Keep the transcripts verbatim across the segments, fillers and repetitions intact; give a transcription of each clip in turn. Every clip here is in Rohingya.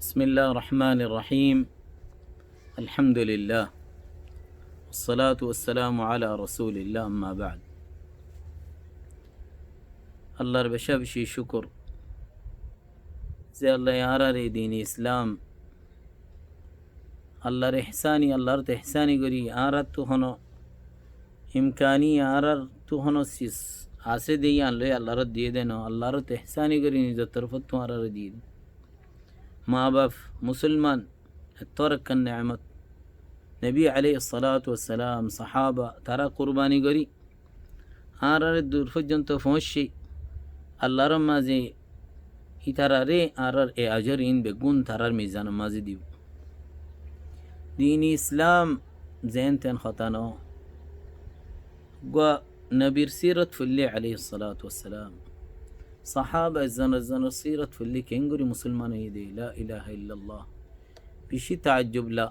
بسم الله الرحمن الرحيم. الحمد لله. والصلاة والسلام على رسول الله، أما بعد. Allar beca beci cúkur ze Allah ye añárar e din Islam, Allar ehsani, Allar ehsani gorí añárattu hono imkani, añárattu hono sis asé de yián loi Allar diyé de no, Allar ehsani gorí nizor torfottu añárar diyé de. Maa baf, musolman, ettór ekkán neemot. Nobi aléihis salatu wassalam, sahaba, tará kurbani gorí añárare dur foijjonto foóñicce, Allar maze itarare añárar e ajor in beggún tarár mizanor maze dibo. Din Islam zeén teén hotá no. Uggwá nobir sirot foillé aléihis salatu wassalam, sahaba ezzon ezzonor sirot foillé keéngorí musolman óiye de, la ilaha illallah. Beci taajjub la.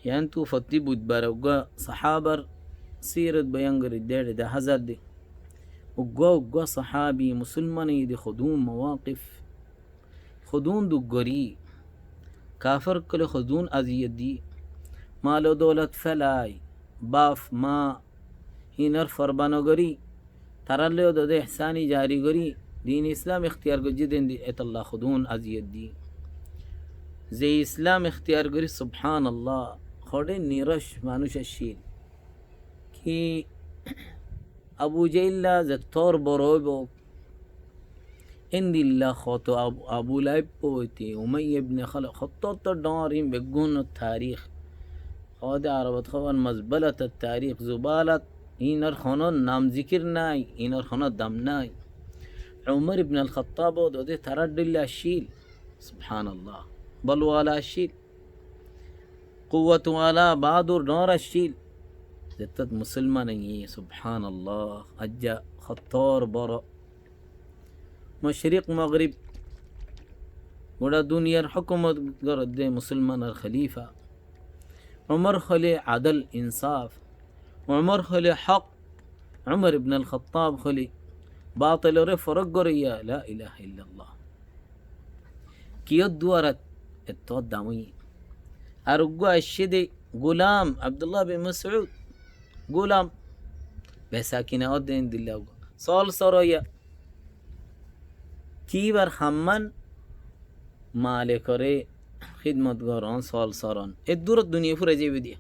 Yiántu fottí budbare uggwá sahabar sirot boyan gorí de, de házar de. Uggwá uggwá sahabi musolman óiye de hodún mowaqif, hodún duk gorí, kafer ókkole hodún aziyot di, mal o doulot félai, baf, maa, inor forba no gorí, tarár loi dode ehsani jari gorí, din Islam ektiyar goijjé de, etolla hodún aziyot di. Ze Islam ektiyar gorí, subhanallah, hoçé niroc manúc accíl. Ki Abu Jehilla zettór boro óibo, endilla hoto Ab-, Abu Lahab óite, Umayya ibne Khalaf, hoto hoto dhoóñr in beggúnor tarík. Hoóde Arobot hoór mazbalatot tarík, zubalat, inor honó nam zikir nái, inor honó dam nái. Umar ibn al-Khattab ó dode tarár dhoilla accíl. Subhanallah. Bolwala accíl. Kuwwot wala, bahadur dhoóñr accíl. Zettót musolman óiye, subhanallah, aijja hottór boro. Moshrik Mogrib, gura duniyar hókumot goródde musolmanor khalifa. Umar hoilé adol, insaf. Umar hoilé hók. Umar ibn al-Khattab hoilé batilore forók goróiya, la ilaha illallah. Kiyór duarat ettór dam óiye? Ar uggwá aiccé de gulam, Abdullah bin Masud, gulam. Besa kina ódde endilla uggwá. Sol soroiya. Kibar hamman malikore hidmot goron, sol soron. Eddurot duniya furai zaibo diya.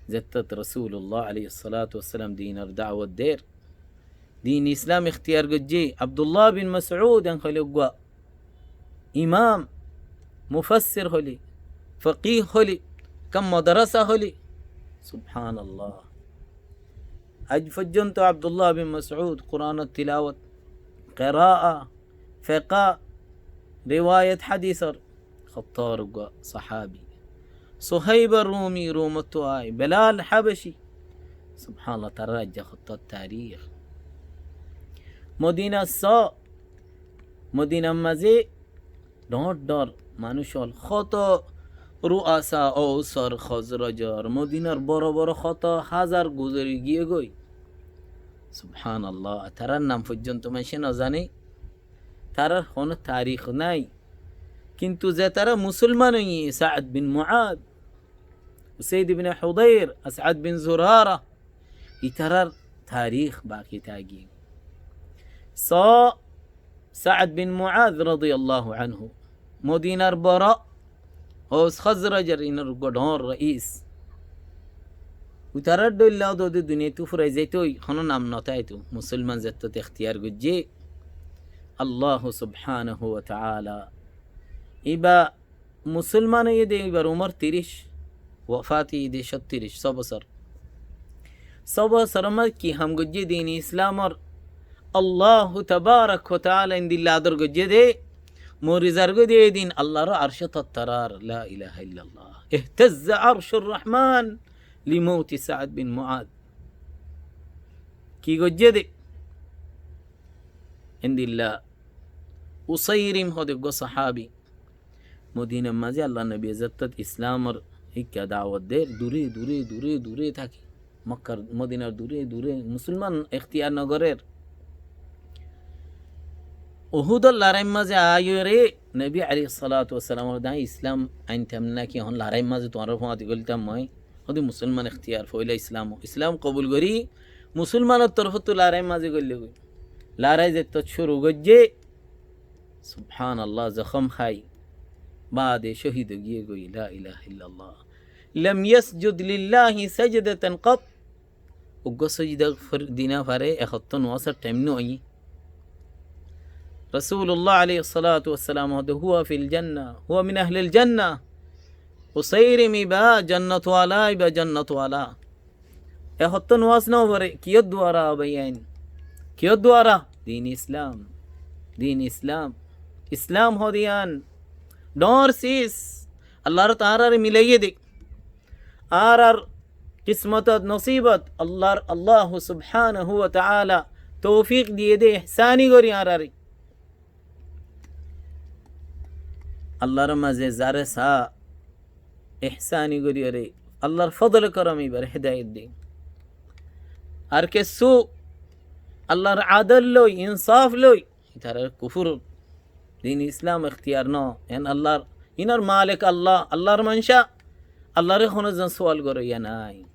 Zettót Rasulullah aléihis salatu wassalam dinor dawot der, din Islam ektiyar goijjé, Abdullah bin Masud en hoilé uggwá imam, mufassir hoilé, faqih hoilé, kam madrasa hoilé. Subhanallah. Aij foijjonto Abdullah bin Masud Quranor tilawot, qeraa, feká, riwayet hadisor hottór uggwá sahabi. Suhaib ar Rumi, Rumottu ai, Belal Habashi. Subhanallah, tarár aijja hottór tarík. Modina só, Modinar mazé dhoóñr dhoóñr manúc ól, hoto ruasa Aus ar Khozrajor, Modinar boro boro hoto házar guzori giyé goi. Subhanallah, tarár nam foijjonto maincé no zane. Tarár honó tarík nái. Kintu ze tará musolman óiye, Saad bin Muad, Usaid ibne Hudayr, Asad bin Zurara, itarár tarík baki táki. Só Saad bin Muad rodiyallahu anhu, Modinar boro, Aus Khozrajor inor uggwá dhoóñr rais. Itarár dhoilla dode duniyaittú furai zaito, honó nam no táito, musolman zettót ektiyar goijjé Allahu subhanahu wa ta'ala. Iba musolman óiye de ibar umor tiric, wafat óiye de cótiric, só bosór. Só bosór mazé ki ham goijjé din Islamor, Allahu tabarak wa taala endilla ador goijjé de, mori zargói de din Allar arcó tottorar, la ilaha illallah. Ihtazza arcur rahman li mauti Saad bin Muad. Ki goijjé de? Endilla Usairim hoó de uggwá sahabi. Modinar mazé Allar nobi zettót Islamor hikka dawot der, dure, dure, dure, dure táke. Makkar, Modinar dure, dure, musolman ektiyar no gorer. Uhudor lorair mazé aiyóre Nobi alaihissalatu wassalam hoódde, añí Islam aintam náki, ehón lorair mazé tuáñrar fúañti goiltam moi? Hoódde musolman ekhtiyar, foila Islam. Islam kobul gorí musolmanor torfóttu lorair mazé goillé goi. Lorai zettót cúru goijjé, subhanallah, zokhom hái, baade cóhid ói giyé goi, la ilaha illallah. Lam yasjud lillahi sajdatan qat. Uggwá sójida for-, di no fare, ek ottó nomazor thaim no óiye. Rasulullah alaihissalatu wassalam hoódde, "Huwa fil jannah, huwa min ahlil jannah." Usairim ibá jannat wala, ibá jannat wala. Ek ottó nomaz no fore, kiyór duara bái ain? Kiyór duara? Din Islam. Din Islam. Islam hoódde yián dhoóñr sis. Allahr taálar milaiyé de. Añárar kismotot, nosibot, Allahr, Allahu subhanahu wa taala toufik diyé de, ihsani gorí añárare. Allahr mazé zare saá, ihsani gorí ore, Allahr fodole korom ibáre hedayot de. Ar kessú Allahr adol loi, insaf loi, itarar kufur, din Islam ekhtiyar no. En Allahr, inor malik Allah, Allahr manca, Allahré honó zon sual goroiya nái.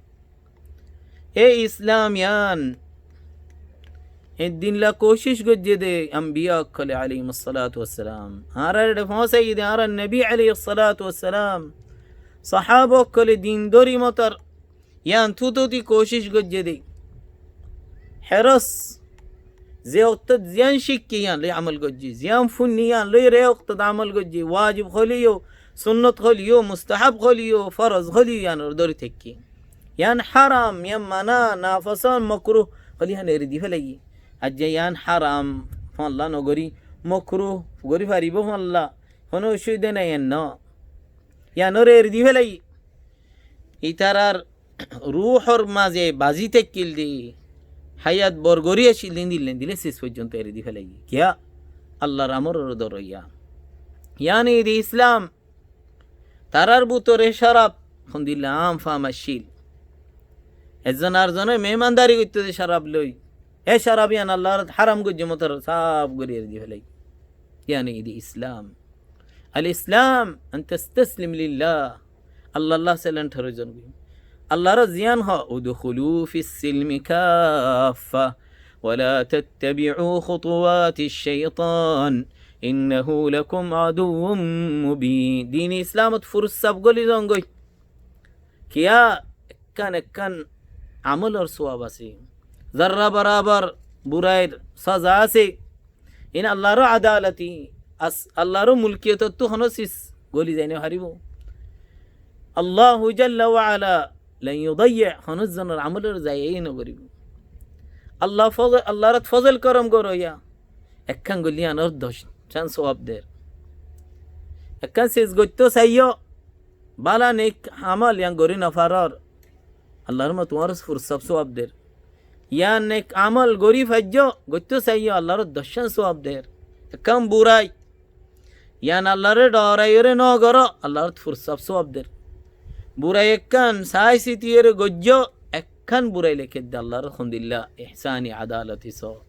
E Islam yián, e din la kocic goijjé de ambiya ókkole alaihimus salatu wassalam. Añárar ede foóñsaiyé de añárar Nobi alaihissalatu wassalam. Sahaba ókkole din dóri motor yián tutoti kocic goijjé de. Heros, ze októt ziyán cikke yián loi amol goijjé, ziyán funné yián loi re októt amol goijjé, wajib hoileyó, sunnot hoileyó, mustahab hoileyó, foroz hoileyó, yiánore dóri táikke. Yián haram, yián mana, nafosón, mokruh hoile yián eri di felaiyé. Ar ze yián haram, fúañlla no gorí, mokruh gorí faribó fúañlla, honó ocubida nái, yián no. Yiánore eri di felaiyé. Itarar ruhor mazé bazi táikkil de, hayat bor gorí accíl de, endilla endilla sis foijjonto eri di felaiyé. Kiyá? Allahr amoror doroiya. Yián ede Islam. Tarar bútore corab hondilla am fam accíl. Ezzon arzone mehmandari goittó de corab loi. E corab yián Allahr haram goijjé motor saf gorí eri di felaiyé. Yián ede Islam. Al Islam an tastaslim lillah. Allahr, Allahr selent hore zon goi. Allahr ziyán hoó, "Udkhulu fis silmi kaffa, wa la tattabi'u khutuwati shaitan, innahu lakum aduwwum mubin." Din Islamot fursaf goli zon goi. Kiyá? Ekkán ekkán amolor suwab asé. Zarra barabar burair saza asé. Iín Allahr adaloti, as-, Allahr mulkiyotottú honó sis goli zai no faribó. Allahu jalla wa ala lan yudayya, honó zonor amolore zayai no goribó. Allah fozol, Allahr fozol korom goroiya. Ekkán goille yiánor doc cán suwab der. Ekkán sis goittó saiyó, bála nek amol yián gorí no faror, Allahr ma tuáñre fursaf suwab der. Yián nek amol gorí faijjó, goittó saiyó, Allahr doc cán suwab der. Ekkán burai, yián Allahr dhoraiyóre no goró, Allahr fursaf suwab der. Burai ekkán sai sitiyóre goijjó, ekkán burai lekédde Allahr hondilla ihsani adaloti so.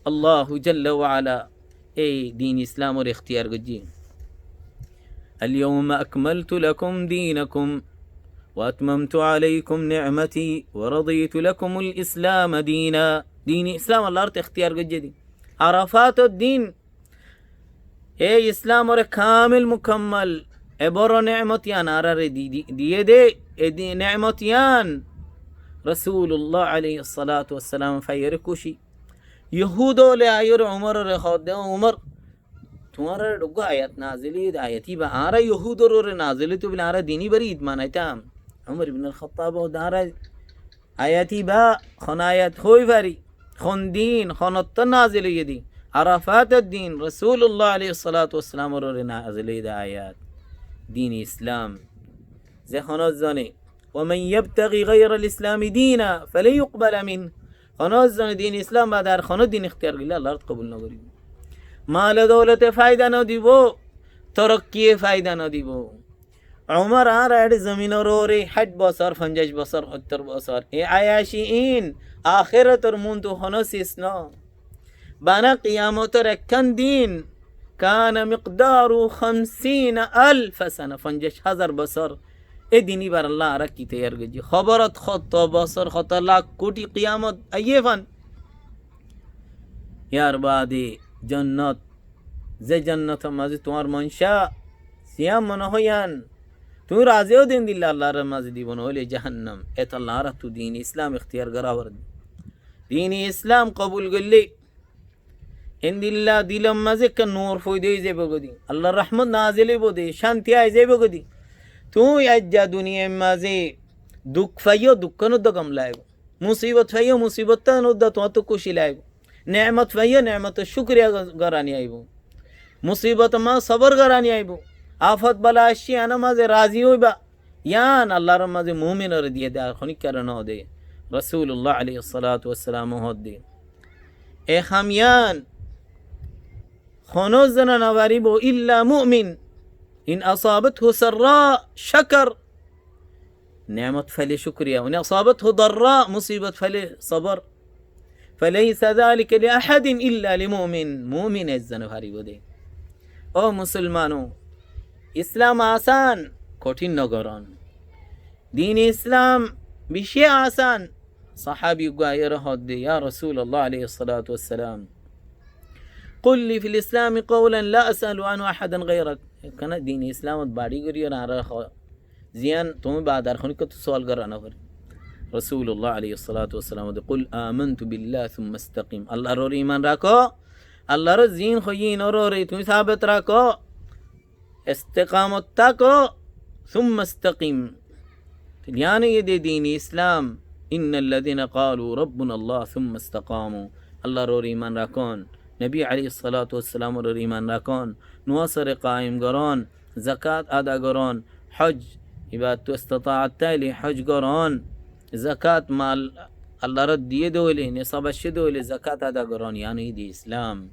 Allahu jalla wa ala e din Islamore ekhtiyar goijjé. اليوم أكملت لكم دينكم وأتممت عليكم نعمتي ورضيت لكم الإسلام دينا. Din Islam Allahr ekhtiyar goijjé de. Arafator din e Islamore kamil mukammal, e boro nemot yián añárare di-, di-, diyé de, e di-, nemot yián Rasulullah alaihis salatu wassalam faiyóre kúci. Yohud ókkole aiyóre Umorore hoódde, "Ó Umor, tuáñrar uggwá ayat nazil óiye de, ayat íba añára Yohudor uore nazil óito bóli añára din íbar id manaitam." Umor ibnul Khattab hoódde, "Añára ayat íba hon ayat hoi fari, hon din, hon ottó nazil óiye de?" Arafator din Rasulullah alaihis salatu wassalamor uore nazil óiye de ayat, din Islam. Ze honó zone, "ومن يبتغ غير الإسلام دينا فلن يقبل منه." Honó zone din Islam bade ar honó din ekhtiyar goille Allahr kobul no goribó. Male doulote faida no dibó, torokkiye faida no dibó. Umor añára e zominor uore háit bosór, fonjaic bosór, óttor bosór, e ayaci ín akérator muntu honó sis no. bana kiyamotor ekkán din, kana miqdaruhu khamsina alfa sana, fonjaic házar bosór. E din ibar Allah añára ki toiyar goijjé? Hóborot hoto bosór, hoto lak koti kiyamot aiyé fán. Yar baade jonnot, ze jonnotor mazé tuáñr mon cá, ziyán mone hoó yián, tuñí razi ó de endilla Allahr mazé dibo, noóile jahannam. Etolla añárattú din Islam iktiyar gora foribó. Din Islam kobul goille endilla dilor mazé ekkán nur foida ói zaibo goi de, Allahr rahmot nazil óibo de, cánti ai zaibo goi de. Tuñí aijja duniyair mazé duk faiyó, dukkán uddá gom laibo. Musibot faiyó, musibot tán uddá tuáñttu kúci laibo. Neemot faiyó, neemotor cúkuriya go-, gorani aibo. Musibotor mazé sobor gorani aibo. Afot bala aiccé, yiánor mazé razi óiba. Yián Allahr mazé muminore diyé de, ar honíkkare no de. Rasulullah aláihis salatu wassalam hoó de, e ham yián honó zone no faribo, illa mumin. In asabathu sarra shakar. Neemot faile cúkuriya. Wa in asabathu darra, musibot faile sobor. Falaysa dhalika li ahadin illa lil mumin. Mumin ezzone faribo de. Ó musolman, Islam asán, kothin no goron. Din Islam beci asán. Sahabi uggwá aiyóre hoó de, ya Rasulullah aláihis salatu wassalam, qul li fil Islami qawlan la as'alu anhu ahadan ghayrak. Ekkán din Islamot bari goriyóre añáre hoó, ziyán tuñí baade ar honíkkattú sual gora no fore. Rasulullah aláihis salatu wassalam hoó de, qul amantu billah thumma istaqim. Allahr uore iman rakó, Allahr zin hoiyé inor uore tuñí sabet rakó, istiqamot táko, thumma istaqim. Yián óiye de din Islam, innal ladhina qalu rabbuna Allah thumma istaqamu. Allahr uore iman rakón, Nobi aláihis salatu wassalamor uore iman rakón, nomazore qaim gorón, zakat ada gorón, hoj, ibattú istitaat táile hoj gorón, zakat mal Allahr diyé de óile, nesab aiccé de óile zakat ada gorón, yián óiye de Islam.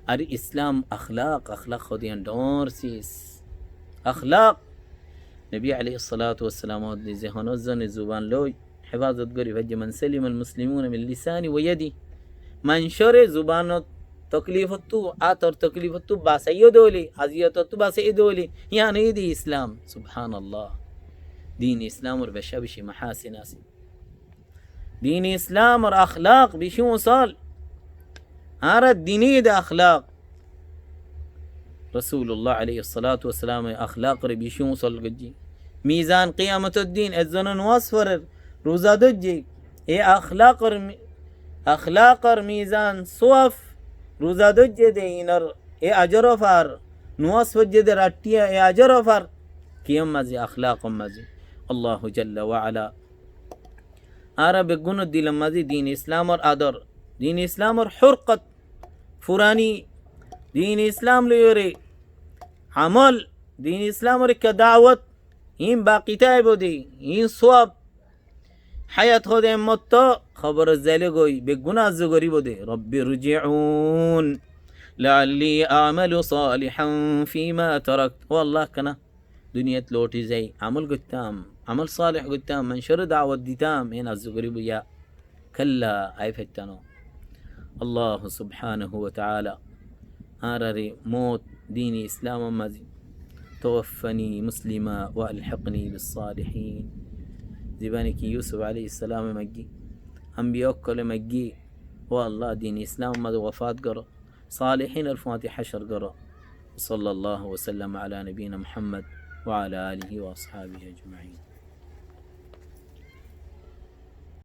Ar Islam akhlaq, akhlaq hoó de yián dhoóñr sis. Akhlaq. Nobi aláihis salatu wassalam hoó de, ze honó zone zuban loi hefazot gori faijje, man salimal muslimuna min lisani wa yadi. Maincóre zubanor toklifottú, átor toklifottú basaiyé de óile, aziyotottú basaiyé de óile, yián óiye de Islam. Subhanallah. Din Islamor beca beci mahasin asé. Din Islamor akhlaq beci usol. Añárar din óiye de akhlaq. Rasulullah aláihis salatu wassalame akhlaqore beci usol goijjé. Mizan kiyamotor din ezzone nomaz forer, ruza dóijje, e akhlaqor mi-, akhlaqor mizan suwaf, ruza dóijje de inor e ajor far, nomaz foijje de rattiya e ajor far. Kiyór mazé? Akhlaqor mazé. Allahu jalla wa ala añára beggúnor dilor mazé din Islamor ador, din Islamor hurkot, furani din Islam loiyóre amol, din Islamor ekká dawot, iín baki táibo de, iín suwab. Hayat hoó de motto, kobor zaile goi beggúne arzu goribo de, rabbi rji'un la'alli a'malu salihan fima tarakt. Ó Allah, kena duniyat loti zai, amol goittám, amol salih goittám, maincóre dawot ditám, en arzu goribo ya. Kalla, ai faittá no. Allah subhanahu wa ta'ala añárare mout din Islamor mazé, tawaffani muslima wa alhiqni bis salihin. Zibá niki Yusuf aláihis salame maiggi, ambiya ókkole maiggi, ó Allah, din Islamor mazé wafat goró, salihinor fúañti hácor goró. Sallallahu wa sallam ala nabiyina Muhammad wa ala alihi wa ashabihi ajma'in.